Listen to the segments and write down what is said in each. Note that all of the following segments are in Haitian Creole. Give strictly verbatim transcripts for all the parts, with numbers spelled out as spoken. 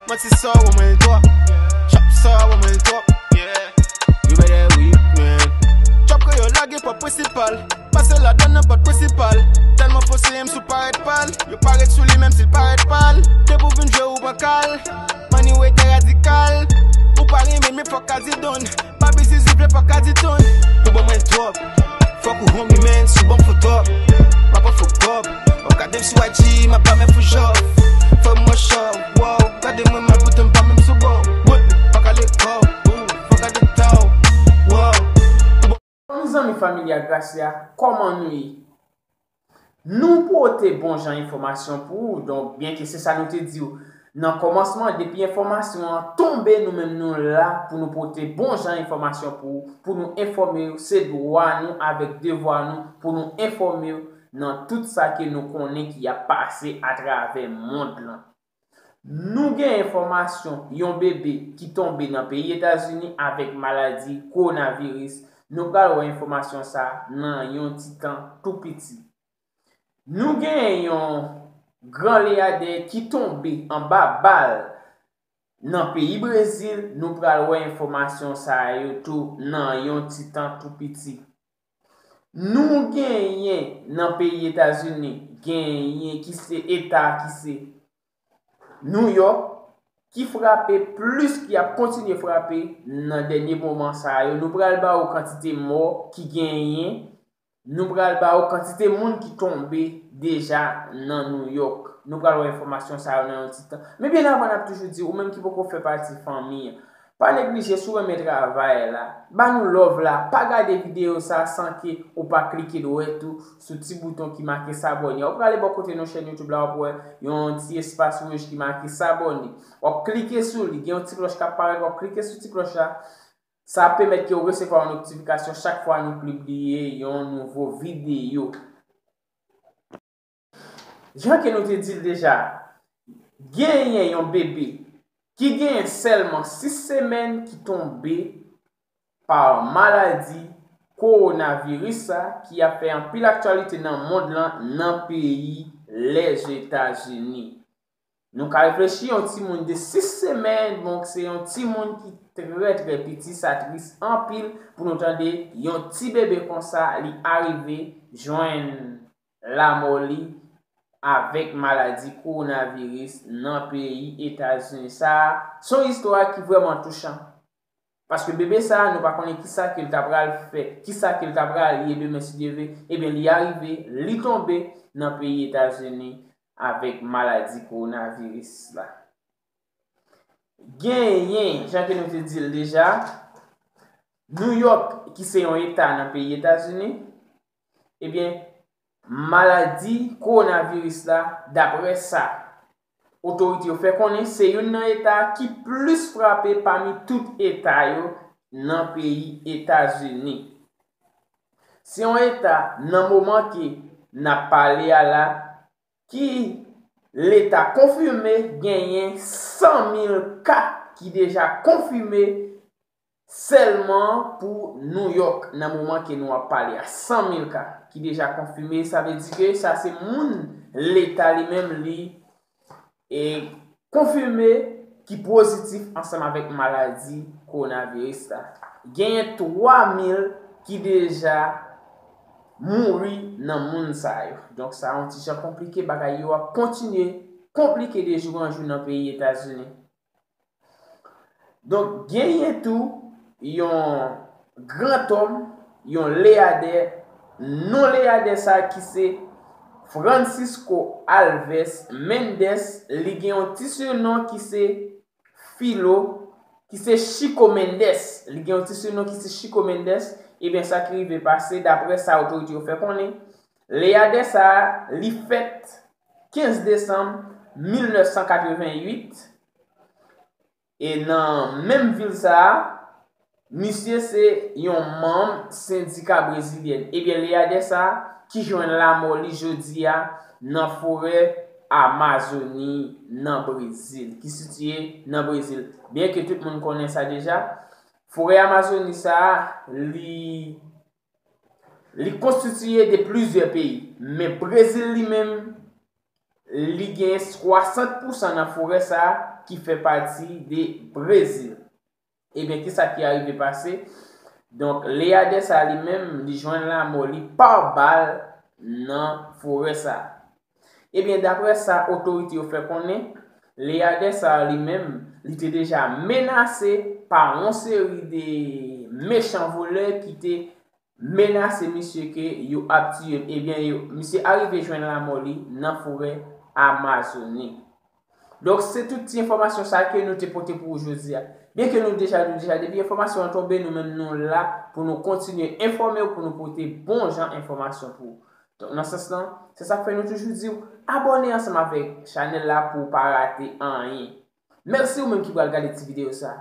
Manti sa w mwen l twòp. Chòp sa w mwen l twòp. Yeah. You better weak, man. Chòp kreyòl la gen pòt prensipal. Pase ladan nan pòt prensipal. Tèlman fò se menm si w parèt pal. Yo parèt sou li menm si l parèt pal. Depi w vin jwe ou pran kal. Manni w ete radikal. Ou pa renmen men fòk ka di donn. Baby Zizi vle fòk ka di ton. Ou ban mwen twòp. Fòk ou homie man, si w ban m fo twòp. M ap pran fo kòb. W ap gade m sou I G, m ap ba men fo jòf. Fè m mwen chòf, wow. Gade mwen mal poutèt m pa menm sou bò. Wè, fòk ale kòb. Fòk gade taw. Wow. Zanmi fanmi a Gracia, kòman nou ye? Nou pote bon jan enfòmasyon pou ou. Donk, byenke se sa nou te di w nan kòmansman, depi enfòmasyon an tonbe, nou menm nou la pou nou pote bon jan enfòmasyon pou ou, pou nou enfòme w. Se dwa nou avèk devwa nou pou nou enfòme w nan tout sa ke nou konnen ki ap pase atravè mond lan. Nou gen enfòmasyon yon bebe ki tonbe nan peyi Etazini avèk maladi kowonaviris. Nou pral wè enfòmasyon sa a nan yon ti tan tou piti. Nou gen yon gran leyadè ki tonbe anba bal nan peyi Brezil. Nou pral wè enfòmasyon sa yo tou nan yon ti tan tou piti. Nou genyen nan peyi Etazini, genyen ki se eta ki se New York, ki frape plis, ki ap kontinye frape nan dènye moman sa yo. Nou pral ba ou kantite mò ki genyen. Nou pral ba ou kantite moun ki tonbe deja nan New York. Nou pral wè enfòmasyon sa yo nan yon ti tan. Men byen avan, n ap toujou di, ou menm ki poko fè pati fanmi an, pa neglije, si w renmen travay la, ba nou love la, pa gade videyo sa san ke ou pa klike dwèt ou sou ti bouton ki make sabòne. Ou prale bò kote nou chèn YouTube la, w ap wè yon ti espas wouj ki make sabòne. W ap klike sou li, gen yon ti klòch k ap parèt, w ap klike sou ti klòch la. Sa ap pèmèt ke w resevwa yon notifikasyon chak fwa nou pibliye yon nouvo videyo. Jan ke nou te di l deja, genyen yon bebe ki genyen sèlman sis semèn ki tonbe pa maladi kowonaviris sa ki ap fè anpil aktyalite nan mond lan, nan peyi Lèzetazini. Nou ka reflechi, yon timoun de sis semèn, donk se yon timoun ki trè, trè piti, sa tris anpil pou nou tande yon ti bebe konsa, li arive jwenn lanmò li avèk maladi kowonaviris nan peyi Etazini. Sa a, se yon istwa ki vrèman touchan. Paske bebe sa a, nou pa konnen kisa ke l ta pral fè, kisa ke l ta pral ye demen si Dye vle. Ebyen, li arive, li tonbe nan peyi Etazini avèk maladi kowonaviris la. Genyen, jan ke nou te di l deja, New York, ki se yon eta nan peyi Etazini, ebyen, maladi kowonaviris la, daprè sa otorite yo fè konnen, se youn nan eta ki plis frape pami tout eta yo nan peyi Etazini. Se yon eta, nan moman ke n ap pale a la, ki leta konfime genyen san mil ka ki deja konfime sèlman pou New York nan moman ke nou ap pale a. San mil ka ki deja konfime, sa vle di ke sa se moun leta li menm li e konfime ki pozitif ansanm avèk maladi kowonaviris la. Genyen twa mil ki deja mouri nan moun sa yo. Donk, sa yon ti jan konplike, bagay yo ap kontinye konplike de jou an jou nan peyi Etazini. Donk, genyen tou yon grantòm, yon leyadè, non leyadè sa ki se Francisco Alves Mendes, li gen yon ti sinon ki se Filo, ki se Chico Mendes. Li gen yon ti sinon ki se Chico Mendes. Ebyen, sa ki rive pase, daprè sa otorite yo fè konnen, leyadè sa a, li fèt kenz desanm mil nèf san katrevenn uit. E nan menm vil sa a, misye se yon manm sendika brezilyèn. Ebyen, leyadè sa a ki jwenn lanmò li jodi a nan forè Amazoni nan Brezil, ki sitiye nan Brezil. Byenke tout moun konnen sa deja, forè Amazoni sa a, li, li konstitiye de plizyè peyi. Men Brezil li menm, li gen swasant pousan nan forè sa a, ki fè pati de Brezil. Ebyen, kisa ki arive pase? Donk, Leader sa li menm, li jwenn lanmò li pa bal nan forè sa. Ebyen, daprè sa otorite yo fè konnen, Leader sa li menm, li te deja menase pa yon seri de mechan volè ki te menase misye ke yo ap tiye l. Ebyen, yo, misye arive jwenn lanmò li nan forè Amazoni. Donk, se tout ti enfòmasyon sa ke nou te pote pou ou jodi a. Byen ke nou deja, nou deja, depi enfòmasyon an tonbe, nou menm nou la pou nou kontinye enfòme w, pou nou pote bon jan enfòmasyon pou ou. Donk, nan sans lan, se sa k fè nou toujou di w abòne ansanm avèk chanèl la pou w pa rate anyen. Mèsi ou menm ki pral gade ti videyo sa.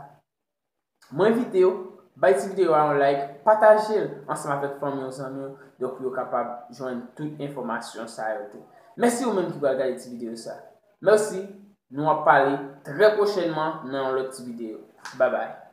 Mwen envite w, bay ti videyo a yon like, pataje l ansanm avèk fanmi w, zanmi w, donk pou yo kapab jwenn tout enfòmasyon sa yo tou. Mèsi ou menm ki pral gade ti videyo sa. Mèsi, nou ap pale trè pwochènman nan yon lòt ti videyo. Babay.